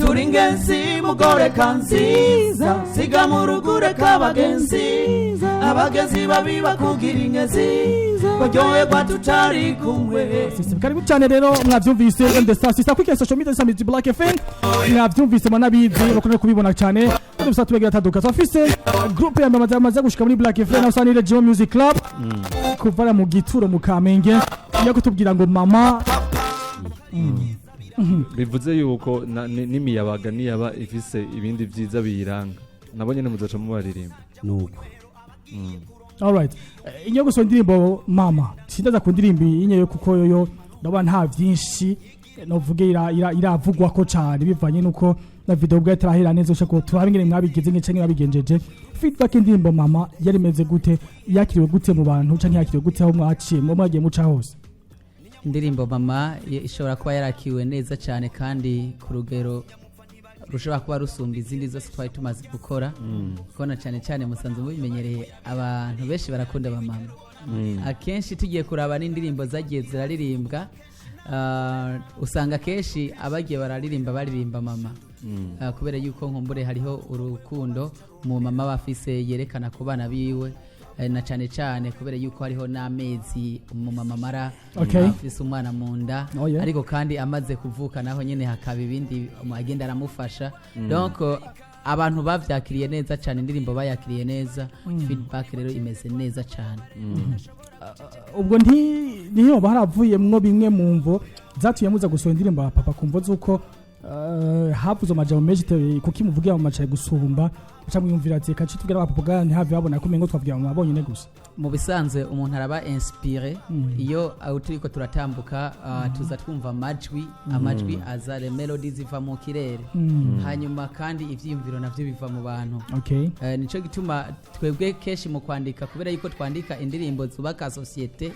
Turi ingenzi, mugoreka nziza, siga mu rugo k'abagenzi. Abagenzi babi bakugira ingezi, baryoherwa tutari kumwe. Sisi, karibu cyane rero. Mwavyumvise, MD Star Sister kuri social media za Black FM, mwavyumvise, mwanabizi, bakunze kubibona cyane. Dusa tubagira taduka twafise group ya mbere amaze gushika muri Black FM na Sanire Geo Music Club kuva mu gituro mu Kamenge yo kutubwira ngo mama. Bivuze yuko n'imiyabaga niyaba ifise ibindi vyiza biyiranga, nabo nyene muzoca mubaririmba. Nuko. Alright. Inyo gusa indirimbo mama, sindaza ku ndirimbo inyeyo kuko yoyo ndabona nta vyinshi novuge iravugwa ko cyane, bivanye nuko na video ubwo itarahera neza. Ushaka turabe ingene mwabigize nge canke mwabigenjeje. Feedback indirimbo mama yari imeze gute? Yakiriwe gute mu bantu canke yakiriwe gute aho mwaciye, mu mwagiye muca hose? Indirimbo mama ishobora kuba yarakiwe neza cyane kandi ku rugero rushobora kuba rusumba izindi zose twari tumaze gukora, kuko na cyane cyane musanzwe mubimenyereye, abantu benshi barakunda abamama. Akenshi tugiye kuraba n'indirimbo zagiye ziraririmbwa, usanga akenshi abagiye bararirimba baririmba mama. Kubera yuko nkumbure hariho urukundo mu mama bafise yerekana ku bana biwe, na cyane cyane kubera yuko hariho n'amezi umumama amara afise umwana mu nda. Ariko kandi amaze kuvuka naho nyene hakaba ibindi agenda aramufasha. Donc abantu bavyakiriye neza cyane, indirimbo bayakiriye neza, feedback rero imeze neza cyane. Ubwo ntiyoba haravuyemwo bimwe mu mvo zatumye muza gusohora indirimbo ya papa, ku mvo z'uko havuze amajambo menshi kuko imuvugira mu macaye gusumba, uca mwiyumvira ati kaci tubwira abapapa bwa ntihave babona ko umengo twavugira mu bonyene gusa? Mu bisanzwe umuntu araba inspiré iyo turiko turatambuka, tuza twumva amajwi, amajwi aza, les melodies ziva mu kirere, hanyuma kandi ivyiyumviro navyo biva mu bantu. Nico gituma twebwe kenshi mu kwandika, kubera yuko twandika indirimbo zubaka société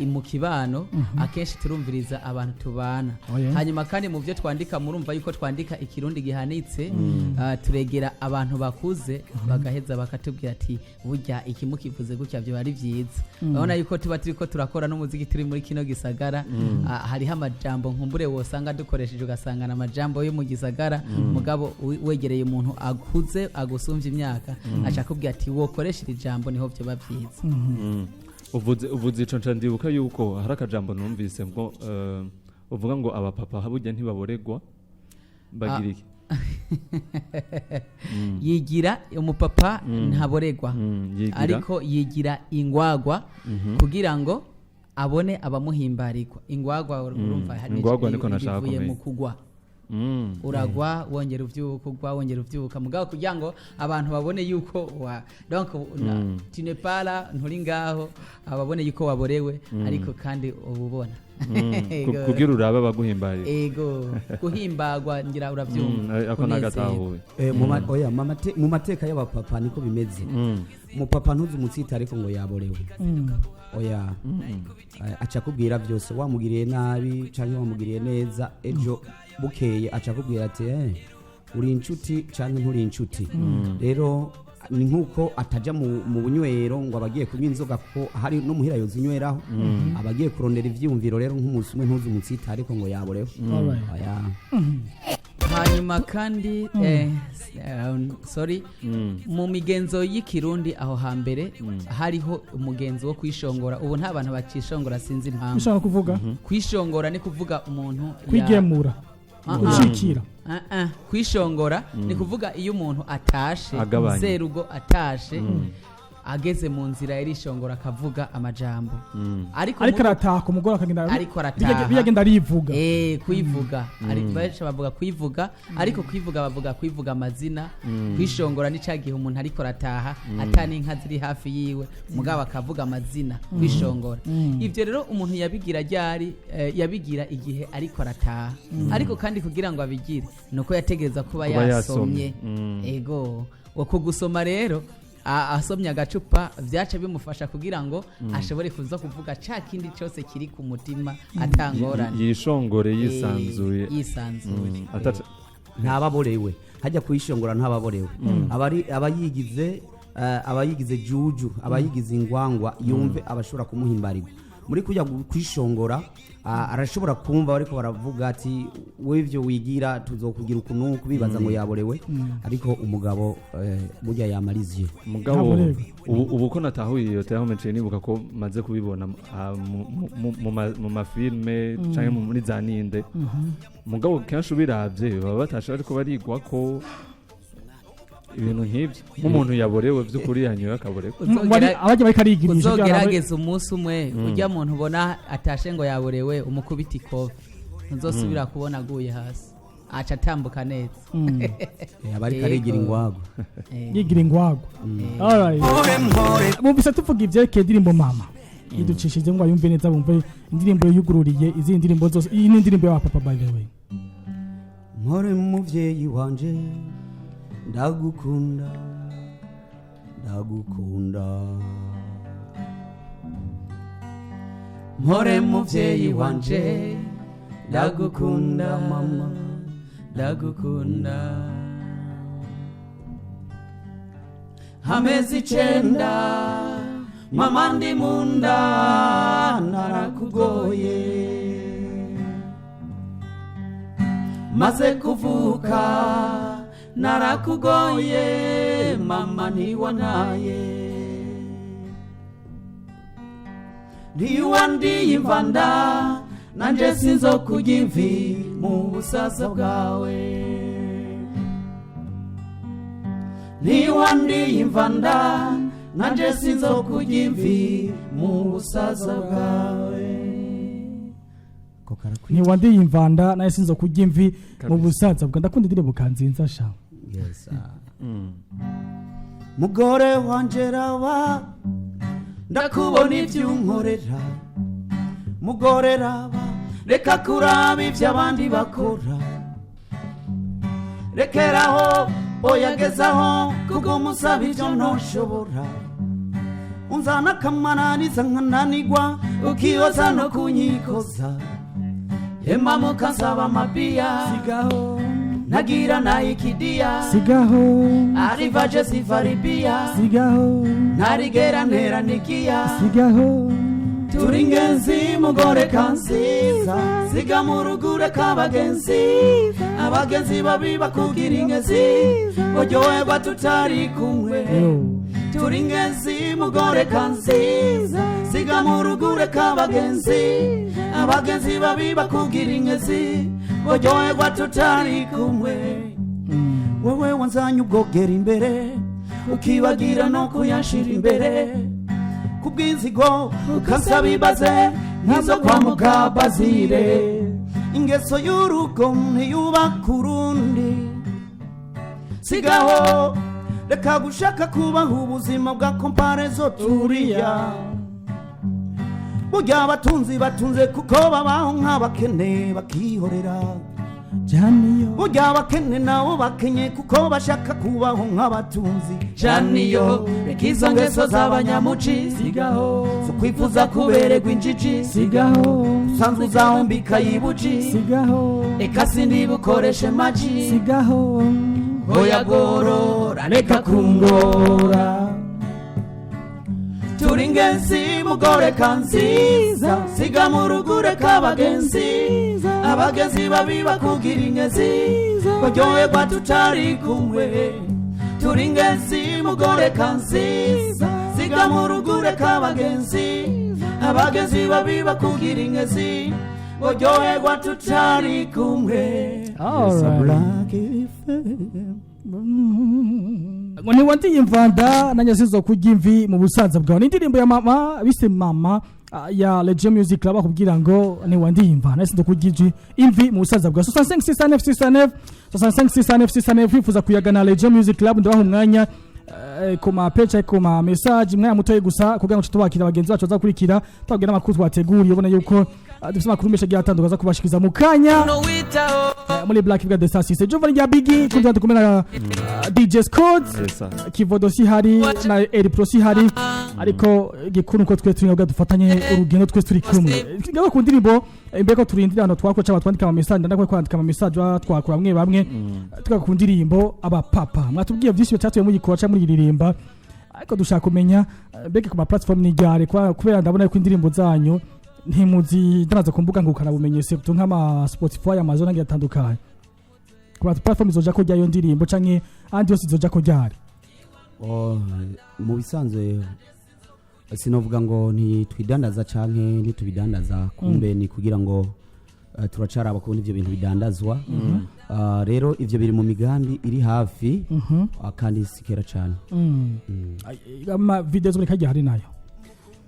mu kibano, akenshi turumviriza abantu tubana. Hanyuma kandi mu byo twandika, murumva yuko twandika ikirundi gihanitse, turegera abantu bakuze bagaheza bakatubwira ati burya iki mukivuze gutya byo ari byiza. Urabona yuko tuba turiko turakora n'umuziki turi muri kino gisagara, hariho amajambo nkumbure wosanga dukoresheje, ugasanga amajambo yo mu gisagara, mugabo wegereye umuntu akuze agusumvya imyaka, aca akubwira ati wokoresha iri jambo niho vyoba byiza. Uvuze ico, nca ndibuka yuko hari akajambo numvise ngo uvuga ngo abapapa burya ntibaboregwa, bagira iki? Yigira umupapa ntaboregwa, yigira. Ariko yigira ingwagwa kugira ngo abone abamuhimbarirwa. Ingwagwa urumva Ingwagwa niko nashaka bivuye kumenya. mu kugwa. Uragwa wongera uvyuka, ugwa wongera uvyuka, mugabo kugira ngo abantu babone yuko wa donc tu n'es pas là, nturi ngaho, ababone yuko waborewe, ariko kandi ububona. Kugira urabe abaguhimbarira. Ego, guhimbagwa ngira uravyumva. Ako Kunezerwa. nagatahuye. Oya, mu mateka y'abapapa niko bimeze. Umupapa ntuzi umutsita ariko ngo yaborewe, oya. Aca akubwira byose, wamugiriye nabi canke wamugiriye neza, ejo bukeye aca akubwira ati uri inshuti canke nturi inshuti. Rero ni nkuko ataja mu bunywero ngo abagiye kunywa inzoga, kuko hari no muhira yozinyweraho, abagiye kurondera ivyiyumviro. Rero nk'umunsi umwe ntuzi umutsita ariko ngo yaborewe. Oya. Hanyuma kandi sorry, mu migenzo y'ikirundi aho hambere hariho umugenzo wo kwishongora. Ubu nta bantu bakishongora, sinzi impamvu. Ushaka kuvuga? Kwishongora ni kuvuga umuntu Kwigemura? Ah, ah. Gucikira? Ah, ah. Kwishongora ni kuvuga iyo umuntu atashe, Agabanya. serugo atashe, ageze mu nzira yarishongora akavuga amajambo, ariko Ariko arataha umugore akagenda Ariko arataha. Biyagenda arivuga. Kwivuga. Benshi bavuga kwivuga, ariko kwivuga bavuga kwivuga amazina. Kwishongora ni ca gihe umuntu ariko arataha ata n'inka ziri hafi yiwe, mugabo akavuga amazina, kwishongora. Ivyo rero umuntu yabigira ryari? Yabigira igihe ariko arataha, ariko kandi kugira ngo abigire nuko yategereza kuba Kuba yasomye. yasomye. Ego, uko gusoma rero, asomye agacupa vyaca bimufasha kugira ngo ashobore kuza kuvuga ca kindi cyose kiri ku mutima atangorane. Yishongore yisanzuye. Yisanzuye. Ntababorewe, hajya kuyishongora ntababorewe, abari abayigize abayigize juju, abayigize ingwangwa, yumve abashobora kumuhimbarirwa. Muri kujya kwishongora, arashobora kumva bariko baravuga ati: "Wowe ivyo wigira tuzokugira ukuntu," kubibaza ngo yaborewe, ariko umugabo burya yamariziye. Mugabo Ntaborerwa. ubu ko natahuye iyo terme, nciye nibuka ko maze kubibona mu mafilme canke muri za ninde. Mugabo kenshi ubiravye baba batashe bariko barigwa ko ibintu nk'ibyo, nk'umuntu yaborewe by'ukuri yanyoye akaborerwa. Abajya bariko arigirisha. Uzogerageza umunsi umwe, ujya muntu ubona atashe ngo yaborewe, umukubita ikofi, ntuzosubira kubona aguye hasi, aca atambuka neza. Aba ariko arigira ingwagwa. Yigira ingwagwa. Alright. Bumvise tuvuga ivyerekeye indirimbo Mama, iducishije ngo ayumve neza, bumve indirimbo yugururiye izindi ndirimbo zose. Iyi ni indirimbo y'abapapa, by the way. Mpore muvyeyi wanje, ndagukunda, ndagukunda. Mpore muvyeyi wanje, ndagukunda mama, ndagukunda. Amezi 9 mama ndi munda, narakugoye. Maze kuvuka narakugoye mama, ntiwantaye, ntiwandiye imvanda, nanje sinzokujya imvi mu busaza bwawe. Ntiwandiye imvanda, nanje sinzokujya imvi mu busaza bwawe. Ko karakwiye. Ntiwandiye imvanda, nawe sinzo kurya imvi mu Kabisa. busaza bwa. Ndakunda indirimbo Kanzinza sha. Yes. Mugore wanje raba, ndakubona ibyo unkorera. Mugore raba, reka kuraba ibyo abandi bakora, rekeraho, oyagezaho kuko musaba ibyo ntoshobora. Unzana akamananiza nkananigwa, ukiyoza no kunyikoza, Ema mukansaba amabiya, Sigaho. Ntagira nayikidiya. Sigaho. Arrivaje zivaribiya. Sigaho. Ntarigera nteranikiya. Sigaho. Turi ingenzi mugore kanziza, siga mu rugure k'abagenzi, abagenzi babi bakugira ingezi, uryoherwa tutari kumwe. Yo. Turi ingenzi mugore kanziza, siga mu rugure k'abagenzi, abagenzi babi bakugira ingezi, uryoherwa tutari kumwe. Wewe wanzanye ubwogera imbere, ukibagira no kuyanshira imbere, kubw'inzigo ukansaba ibaze nk'izo kwa mukabazire. Ingeso y'urugo ntiyubaka urundi. Sigaho. Reka gushaka kubaho ubuzima bwa comparaison. Turiya burya abatunzi batunze kuko babaho nk'abakene, bakihorera. Janiyo. Burya abakene nabo bakenye kuko bashaka kubaho nk'abatunzi. Janiyo, reka izo ngeso z'abanyamuci. Sigaho. Zo kwifuza kubererwa injiji. Sigaho. Usanzwe uzahombika yibuji. Sigaho. Eka sindibukoreshe maji. Sigaho. Oya gorora, reka kungora. Turi ingenzi mugore kanziza, siga mu rugure k'abagenzi, abagenzi babi bakugira ingezi, baryoherwa tutari kumwe. Turi ingenzi mugore kanziza, siga mu rugure k'abagenzi, abagenzi babi bakugira ingezi, baryoherwa tutari kumwe. Alright. Black FM. Ngo ntiwandiye imvanda, nanjye sizo kurya imvi mu busaza bwawe. Ni indirimbo ya mama bise Mama, ya Legend Music Club, akubwira ngo ntiwandiye imvanda, sizo kurya imvi mu busaza bwawe. 65 69 69 65 69 69. Wifuza kuyaga na Legend Music Club, ndabaha umwanya ku ma page, ku ma message, umwanya mutoye gusa kugira ngo tubakira bagenzi bacu bazakurikira, tubabwira amakuru twateguriye. Ubona yuko dufite amakuru menshi agiye atandukanye aza kubashikiriza mu kanya muri Black Ivuga de Sasise Jova rya Biggie kundi kumwe na DJ Scott. Yes, sir. Kivodo si hari na Eri Pro si hari, ariko gikuru uko twe turi nabwo dufatanye urugendo, twese turi kumwe. Ngaho ku ndirimbo, imbere ko turindira hano twakora cyangwa twandika ama message, ndakora kwandika ama message twakura bamwe bamwe. Tuka ku ndirimbo Abapapa, mwatubwiye byinshi cyatuye muyikora cyangwa muyiririmba, ariko dushaka kumenya mbega ku ma platform ni ryari, kubera ndabona ko indirimbo zanyu Ntimuzi danaza ku mbuga ngurukanabumenyi, surtout nk'ama Spotify, Amazon agiye atandukanye, ku ma platform izoja ko ryayo ndirimbo canke ahandi hose izoja ko ryari? Oh, mu bisanzwe sinovuga ngo ntitwidandaza canke ntitubidandaza, kumbe ni kugira ngo turacaraba kubona ivyo bintu bidandazwa. Rero ivyo biri mu migambi iri hafi, kandi si kera cane. Ama video ziboneka hari nayo?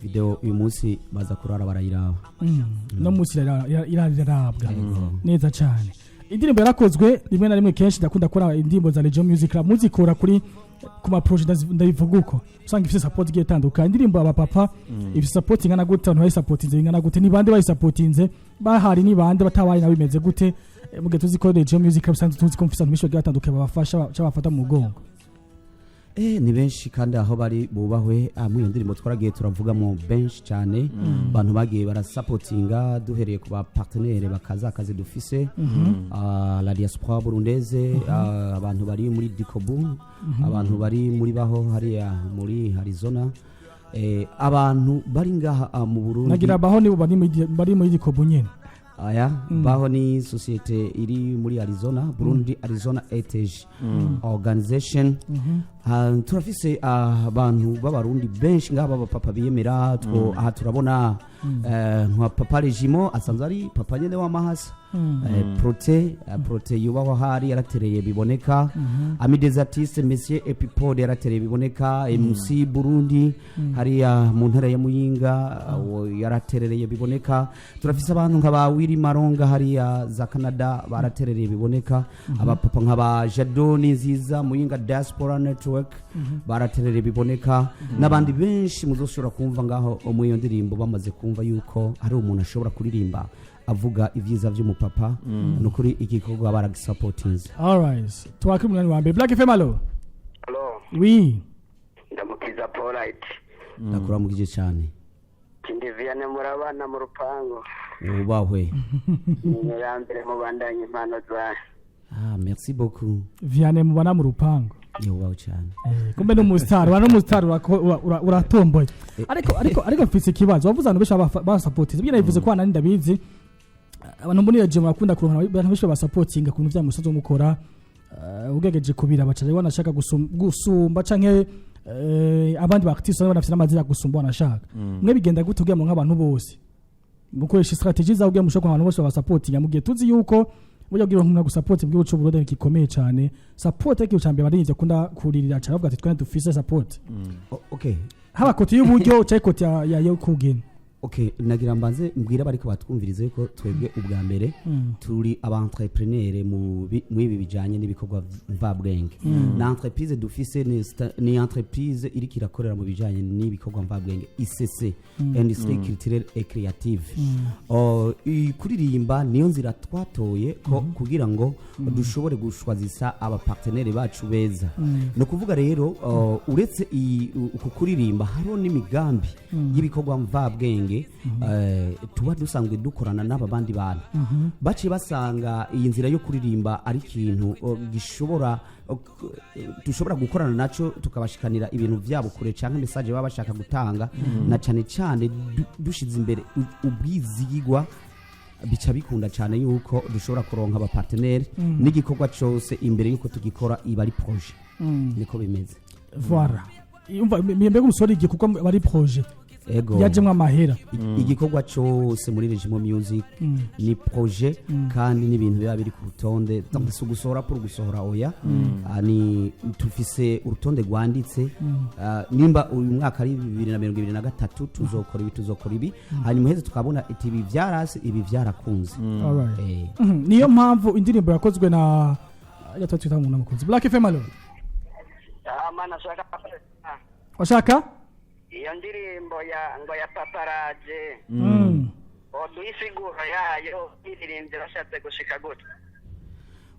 Video uyu munsi baza kurara barayiraba. No munsi irarabwa neza cyane. Indirimbo yarakozwe rimwe na rimwe. Kenshi ndakunda kubona indirimbo za Legio Music Club muzikora kuri ku ma projet, ndabivuga uko usanga ifite support igiye itandukanye. Indirimbo Abapapa ifite support ingana gute? Abantu bayisapotinze ingana gute? Ni bande bayisapotinze bahari? Ni bande batabaye? Nawe bimeze gute? Mu gihe tuzi ko Legio Music Club usanzwe tuzi ko mufite abantu benshi bagiye batandukanye babafasha cyangwa bafata mu mugongo. Ni benshi kandi aho bari bubahwe. Muri iyo ndirimbo twaragiye turavugamo benshi cyane, abantu bagiye barasapotinga, duhereye ku ba partenaire bakaza akazi dufise, la diaspora burundaise, abantu bari muri Dikobu, abantu bari muri baho hariya muri Arizona, abantu bari ngaha mu Burundi. Nagira baho nibo bari muri Dikobu nyene? Aya baho ni société iri muri Arizona, Burundi Arizona ETG organization. Turafise abantu b'Abarundi benshi ngaha b'abapapa biyemera. Aha turabona nka Papa Regimo asanzwe ari papa nyene w'amahasa, Prote yubahwa hari yaratereye biboneka, Ami des artistes Monsieur Epipode yaratereye biboneka, MC Burundi hariya mu ntara ya Muyinga, uwo yaraterereye biboneka. Turafise abantu nka ba Willy Maronga hariya za Canada baraterereye biboneka, abapapa nka ba Jadoni Nziza Muyinga Diaspora Network baraterereye biboneka, n'abandi benshi muzoshobora kumva ngaho muri iyo ndirimbo. Bamaze kumva yuko hari umuntu ashobora kuririmba avuga ibyiza by'umupapa, ni ukuri igikorwa baragisapotinze. Alright, twakira umunani wa mbere. Black FM, allo? Allo? Oui. Ndamukiza Polite. Ndakuramukije cyane. Kindi Vianney murabana mu rupangu. Wubahwe. Ni ya mbere mubandanye impano zawe. Ah, merci beaucoup. Vianney mubana mu rupangu? Yubahwe cyane. Kumbe n'umustar wa n'umustar uratomboye. Ariko mfise ikibazo. Wavuze abantu benshi basapotinze, byo nabivuze ko nani ndabizi, abantu muri iyo gym bakunda kuronka abantu benshi basapotinga ku bintu vya musozo mukora. Ugerageje kubira baca wanashaka gusumba canke abandi ba artiste banafise n'amazina gusumba wanashaka. Mwe bigenda gute kugira ngo nk'abantu bose mukoresha strategie zawe kugira mushobore abantu bose babasapotinga, mu gihe tuzi yuko burya bwira umuntu gusupport mu gihugu cy'u Burundi gikomeye cyane? Support ariko cyambere abarinzi akunda kuririra cyane bavuga ati twe dufise support. Okay. Haba côté y'uburyo cyangwa côté ya kugena. Okay, nagira mbanze mbwira bariko batwumviriza yuko twebwe ubwa mbere turi aba entrepreneur mu ibi bijanye n'ibikorwa mvabwenge. Na entreprise dufise ni entreprise iriko irakorera mu bijanye n'ibikorwa mvabwenge, ICC, industrie culturelle et créative. Oh, kuririmba niyo nzira twatoye ko kugira ngo dushobore gushwazisa aba partenaire bacu beza. Ni ukuvuga rero, uretse uku kuririmba, hariho n'imigambi y'ibikorwa mvabwenge, tuba dusanzwe dukorana n'aba bandi bantu baciye basanga iyi nzira yo kuririmba ari ikintu gishobora dushobora gukorana naco, tukabashikanira ibintu vyabo kure canke message baba bashaka gutanga, na cane cane dushize imbere ubwizigigwa, bica bikunda cyane yuko dushobora kuronka aba partenaire. N'igikorwa cose imbere yuko tugikora iba ari projet, niko bimeze. Voilà, umva mbega umusore, igihe kuko bari projet Ego. yajemwo amahera. Igikorwa cyose muri Regimo Music ni projet, kandi n'ibintu biba biri ku rutonde. Donc si ugusohora pour gusohora, oya. Ni tufise urutonde rwanditse. Nimba uyu mwaka ari 2023, tuzokora ibi, tuzokora ibi, hanyuma heze tukabona iti ibi vyarase, ibi vyarakunze. Alright. Niyo mpamvu indirimbo yakozwe na ya twita mu namukunzi. Black FM, allo? Mana shaka. Washaka Iyo ndirimbo ya ngo ya paparaje, oduha isiguro yayo, iririmbye bashatse gushika gute?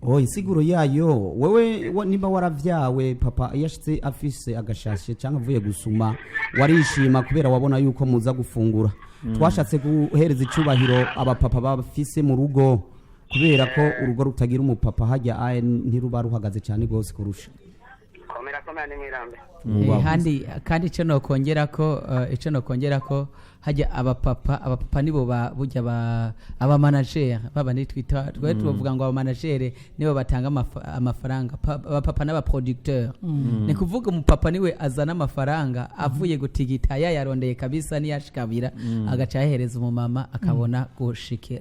Oh, insiguro yayo, wewe nimba waravyawe, papa iyo ashitse afise agashashe cyangwa avuye gusuma warishima kubera wabona yuko muza gufungura. Twashatse guhereza icubahiro abapapa bafise mu rugo, kubera ko urugo rutagira umupapa hajya aye ntiruba ruhagaze cyane rwose kurusha. Komera komera, ni mwirambe. Wubaha. Handi kandi icyo nokongera ko Hajya abapapa nibo ba burya ba aba manager baba ni twita, twari tubavuga ngo aba manager nibo batanga amafaranga, abapapa n'aba producteur. Ni kuvuga umupapa niwe azana amafaranga avuye gutigita, yayarondeye kabisa, niyashikabira agaca ahereza umumama, akabona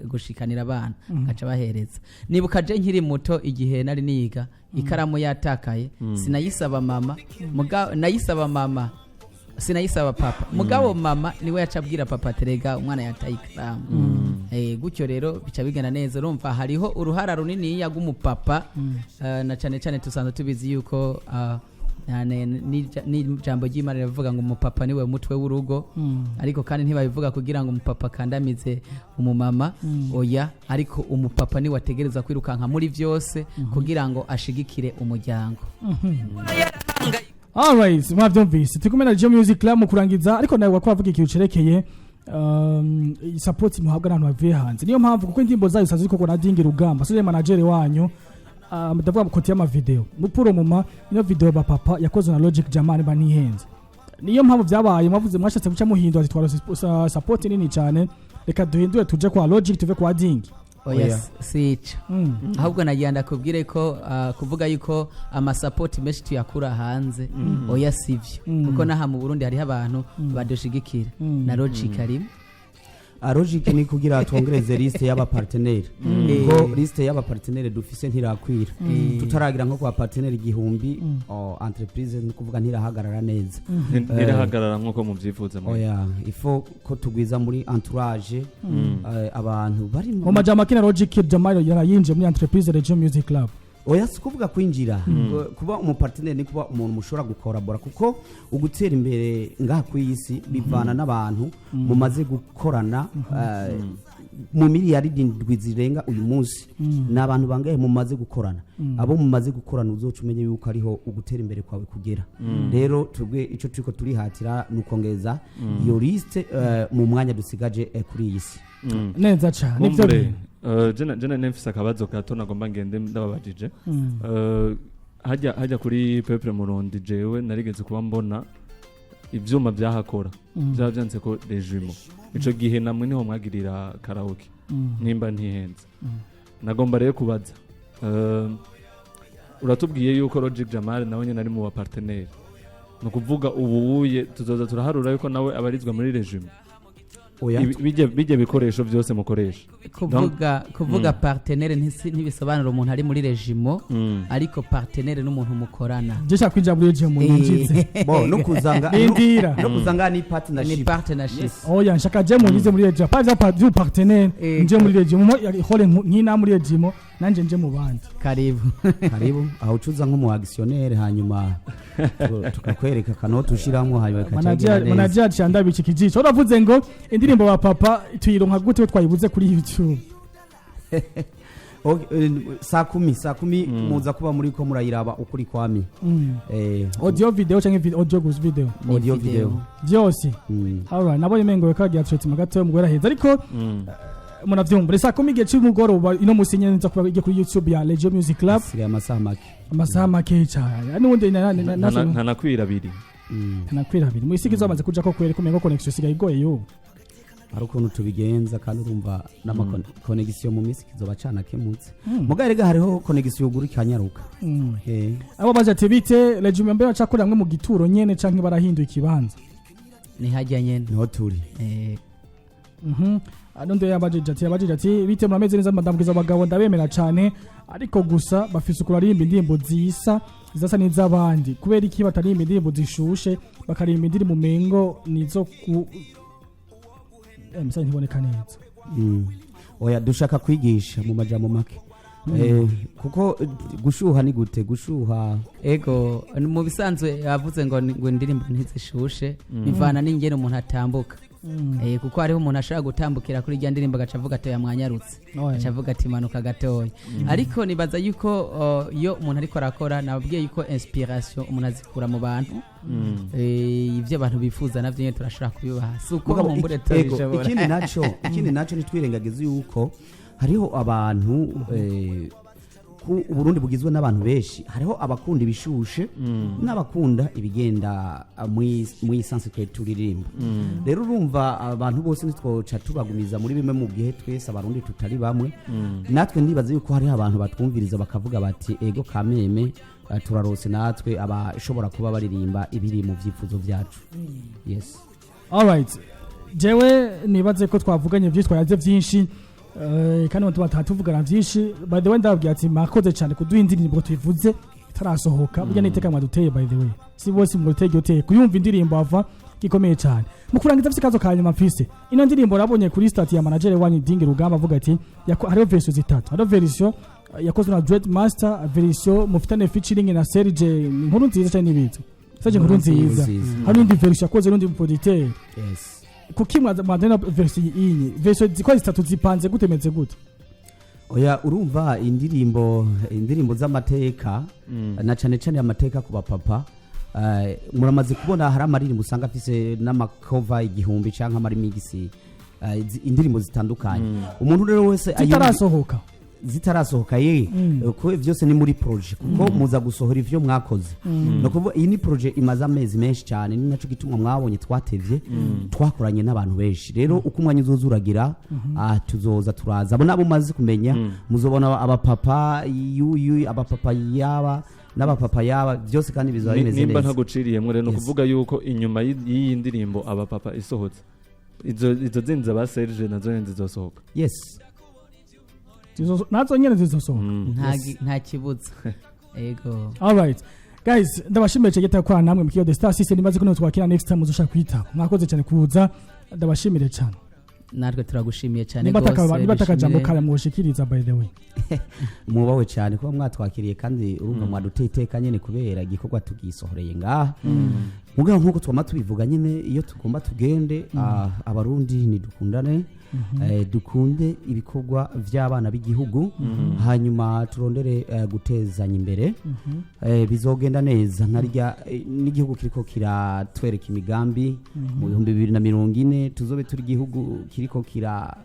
gushikanira abana, agaca abahereza. Nibuka je nkiri muto, igihe nari niga, ikaramu yatakaye, sinayisaba mama, nayisaba mama, sinayisaba papa. Mugabo mama niwe yaca abwira papa, terega umwana yataye ikaramu. Gutyo rero bica bigenda neza. Urumva hariho uruhara runiniya rw'umupapa, na cyane cyane tusanzwe tubizi yuko n'ijambo ry'Imana riravuga ngo umupapa niwe mutwe w'urugo. Ariko kandi ntibabivuga kugira ngo umupapa akandamize umumama, oya, ariko umupapa niwe ategereza kwirukanka muri byose kugira ngo ashigikire umuryango. Alright, mwavyumvise, turi kumwe na Geo Music Club mu kurangiza, ariko nawe wakora avuga ikintu cerekeye support muhabwa n'abantu bavuye hanze. Niyo mpamvu, kuko indirimbo zayo zisanzwe zikorwa na Dingi Rugamba, sije manager wanyu, ndavuga mu côté y'amavideo mupuro muma ino video ba papa yakozwe na Logic Jaman, ba ntihenze. Niyo mpamvu byabaye mwavuze mwashatse guca muhindura, zitwara support nini cyane, reka duhindure tuje kwa Logic, tuve kwa Dingi. Oya. Oya. Si ico. Ahubwo nagira ndakubwire ko kuvuga yuko amasapoti menshi tuyakura hanze, oya, sivyo, kuko n'aha mu Burundi hariho abantu badushigikira, na Logic arimo. Logic ni kugira twongereze liste y'abapartenaire, kuko liste y'abapartenaire dufise ntirakwira. Tutaragira nko kwa partenaire 1000, oh, entreprise ni kuvuga ntirahagarara neza. Ntirahagarara nk'uko mubyifuza mwe. Oya, ifo ko tugwiza muri entourage abantu bari Mu majambo akina, Logic Jamal yarayinjiye muri entreprise Regio Music Club. Oya, si kuvuga kwinjira. Kuba umupartenaire ni kuba umuntu mushobora gukorabora, kuko ugutera imbere ngaha ku iyi si bivana n'abantu mumaze gukorana. Mu miliyari 7 zirenga uyu munsi, ni abantu bangahe mumaze gukorana? Abo mumaze gukorana uzoca umenye yuko ariho ugutera imbere kwawe kugera. Rero twebwe icyo turiko turihatira ni ukongereza iyo liste mu mwanya dusigaje kuri iyi si. Neza cyane, nivyo Kumbure, bintu. Jena nemfise akabazo gato nagomba ngende ndababajije. Hajya kuri Peuple Murundi, jewe narigeze kuba mbona ivyuma byahakora, byaba byanditse ko Regimo. Ico gihe namwe niho mwagirira karaoke, nimba ntihenze. Nagomba rero kubaza, uratubwiye yuko Logic Jamal nawe nyene ari mu ba partenaire, ni ukuvuga ubu wuye tuzoza turaharura yuko nawe abarizwa muri Regimo? Oya. Bijya bikoresho byose mukoresha. Kuvuga partenaire ntibisobanura umuntu ari muri regimo, ariko partenaire n'umuntu mukorana. Je nshaka kwinjira muri Regio mu nyinjize. Bo no kuzanga Ndindira. No kuzanga ni Ni partnership. partnership. Oya, nshaka je munyize muri Regio, pas vya du partenaire. Nje muri Regio mu hole nkina muri Regio, nanje nje mu bandi. Karibu. Karibu, aho ucuza nk'umu actionnaire, hanyuma tukakwereka akanoti ushiramwo, hanyuma bikaca Manager, bigenda neza. manager cyandabika ikijisho. Uravuze ngo indirimbo ba papa tuyironka gute ko twayibuze kuri YouTube? Okay, saa 10 muza kuba muri ko murayiraba ukuri kwami. Audio video canke audio gusa, video? Ni Audio, video. Byose. Alright, nabonye mengo kagiye traitement gato mu heza, ariko munavyumva ni saa 10 igihe c'umugoroba ino musi nyene nza kuba igiye kuri YouTube ya Legio Music Club. Hasigaye amasaha make. Amasaha make cyane n'ubundi Ntanakwira abiri. Ntanakwira abiri mu isi izamaze kuja ko kweri kumengo connection isigaye igoye y'ubu. Hari ukuntu tubigenza, kandi urumva n'amaconnexion mu minsi kizoba canakemutse. Mugabo erega hariho connexion ugura ikanyaruka. Abo baje ati bite Legio mbe bacakora hamwe mu gituro nyene canke barahinduye ikibanza? Ni hajya nyene. Niho turi. Nundi yabajije ati bite, murameze neza? Ndabwiza abagabo ndabemera cyane, ariko gusa bafise ukuntu aririmba indirimbo zisa zasa n'iz'abandi. Kubera iki bataririmba indirimbo zishushe, bakaririmba indirimbo umengo nizo ku message ntiboneka neza. Oya, dushaka kwigisha mu majambo make. Kuko gushuha ni gute gushuha? Ego, mu bisanzwe yavuze ngo ngo indirimbo ntizishushe, bivana n'ingene umuntu atambuka. Kuko hariho umuntu ashobora gutambukira kuri irya ndirimbo agaca avuga ati yamwanyarutse, Oya. aca avuga ati manuka gatoya. Ariko nibaza yuko iyo umuntu ariko arakora, nababwiye yuko inspiration umuntu azikura mu bantu. Ibyo abantu bifuza navyo nyene turashobora kubibaha, si uko Mugabo nkumbure ego, tubishobora. Ikindi naco ntitwirengagize yuko hariho abantu Nk'uko Uburundi bugizwe n'abantu benshi, hariho abakunda ibishushe n'abakunda ibigenda mw'i sens twe turirimba. Rero urumva abantu bose ntitwoca tubagumiza muri bimwe, mu gihe twese Abarundi tutari bamwe. Natwe ndibaza yuko hariho abantu batwumviriza bakavuga bati: "Ego kameme, turarose natwe abashobora kuba baririmba ibiri mu byifuzo byacu." Yes. Alright, jewe nibaze ko twavuganye byinshi, twayaze byinshi, kandi tuba tuvugana byinshi. By the way, ndababwira ati mwakoze cyane kuduha indirimbo tuyivuze itarasohoka. Burya n'iteka mwaduteye, by the way, si bose ngo rutege uteye kuyumva indirimbo ava gikomeye cyane. Mu kurangiza, mfise akazo ka nyuma mfise. Ino ndirimbo nabonye kuri statut ya manager wanyu Dingi Rugamba avuga ati hariho version zitatu: hariho version yakozwe na Dread Master, version mufitane featuring na Serge Inkuru Nziza cyane n'ibitso Serge Inkuru Nziza, hari n'indi version yakoze n'undi producteur. Kuki mwazana version iyi? Version ziko zitatu zipanze gute, meze gute? Oya, urumva indirimbo z'amateka, na cane cane amateka ku bapapa, muramaze kubona hari amaririmbo usanga afise n'amakova 1000 canke ama remix, indirimbo zitandukanye. Umuntu rero wese zitarasohoka. Zitarasohoka ye. Ko vyose ni muri projet, kuko muza gusohora ivyo mwakoze. No kuvuga iyi ni projet imaze amezi menshi cyane, ni naco gituma mwabonye twatevye. Twakoranye n'abantu benshi. Rero uko umwanya uzoza uragira, tuzoza turaza abo nabo maze kumenya. Muzobona abapapa yuyu, abapapa yaba n'abapapa yaba, byose kandi bizaba bimeze Nimba neza. ntaguciriyemwo rero, ni Yes. ukuvuga yuko inyuma y'iyi ndirimbo abapapa isohotse, izo zindi za Serge nazo nyene zizosohoka? Yes. Nazo nyene zizosohoka. Nta kibuza, ego. Alright guys, ndabashimiye cyane gita namwe mu kiyo The Star System. Nimaze kuno twakira next time muzoshaka kwitaba. Mwakoze cyane kuza, ndabashimire cyane. Natwe turagushimiye cyane Niba rwose. niba atakajambo Dushimire. kare mwoshikiriza, by the way. Mwubahwe cyane kuba mwatwakiriye, kandi urumva mwaduteye iteka nyene kubera igikorwa tugisohoreye ngaha. Mugabo nk'uko twama tubivuga nyene, iyo tugomba tugende, Abarundi nidukundane, dukunde ibikorwa vy'abana b'igihugu, hanyuma turondere gutezanya imbere. Bizogenda neza nkarya n'igihugu kiriko kiratwereka imigambi mu 2040 tuzobe turi igihugu kiriko kira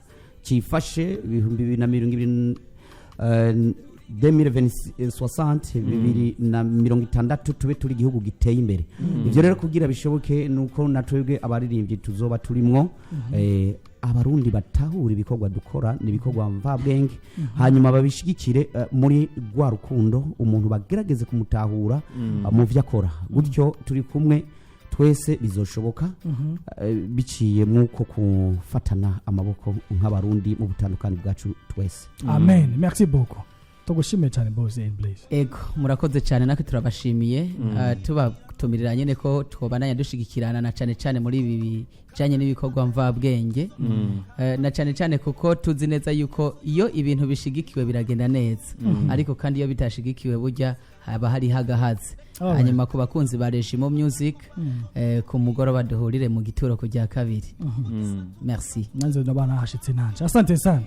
cifashe, 2020, 2060, 2060 tube turi igihugu giteye imbere. Ivyo rero kugira bishoboke nuko natwebwe abaririmbyi tuzoba turimwo, Abarundi batahura ibikorwa dukora ni ibikorwa mvabwenge, hanyuma babishigikire muri rwa rukundo, umuntu bagerageze kumutahura mu vyo akora. Gutyo turi kumwe twese bizoshoboka, biciye mw'uko kufatana amaboko nk'Abarundi mu butandukane bwacu twese. Amen, merci beaucoup, tugushimiye cyane boss in place. Ego, murakoze cyane, natwe turabashimiye. Tubatumirira nyine ko twobandanya dushigikirana, na cyane cyane muri ibi bijanye n'ibikorwa mvabwenge, na cyane cyane kuko tuzi neza yuko iyo ibintu bishigikiwe biragenda neza, ariko kandi iyo bitashigikiwe burya haba hari hagahaze. Hanyuma ku bakunzi ba Regimo Music, ku mugoroba duhurire mu gituro ku rya kabiri. Merci. Nanze ndabana hashitse nanje, asante sana.